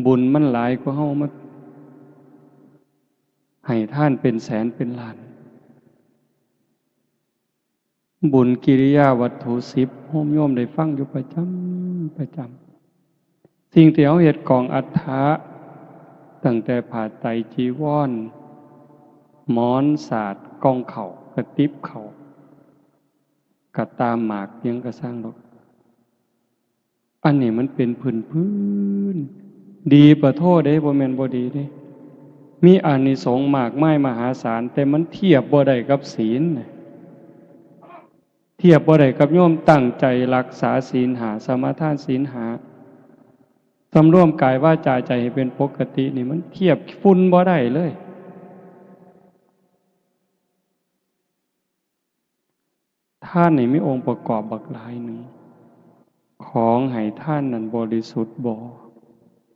ບຸນມັນຫຼາຍກວ່າເຮົາມາໃຫ້ທານເປັນແສນເປັນລ້ານ. ບຸນກິລິຍາວັດຖຸສິບ ໂຍມໂຍມໄດ້ຟັງຢູ່ປະຈຳ ປະຈຳ. ສິ່ງທີ່ເຮົາເຮັດ ກອງອັດຖະ ຕັ້ງແຕ່ຜ້າໄຕຈີວອນ ໝອນສາດ ກ່ອງເຂົ້າ ກະຕິບເຂົ້າ ກະຕາມໝາກຫຍັງກະຊ່າງດອກ ອັນນີ້ມັນເປັນພື້ນໆ ດີປະໂທເດ້ ບໍ່ແມ່ນບໍ່ດີເດ້ ມີອານິສົງມາກມາຍມະຫາສານ ແຕ່ມັນທຽບບໍ່ໄດ້ກັບສິນ ທຽບບໍ່ໄດ້ກັບໂຍມຕັ້ງໃຈຮັກສາສິນຫ້າ ສະມາທານສິນຫ້າ ສຳລວມກາຍວາຈາໃຈໃຫ້ເປັນປົກກະຕິນີ້ ມັນທຽບຝຸ່ນບໍ່ໄດ້ເລີຍ. ທານນີ້ມີອົງປະກອບບັກຫຼາຍໜຶ່ງ. ຂອງໃຫ້ທານນັ້ນບໍລິສຸດບໍ່?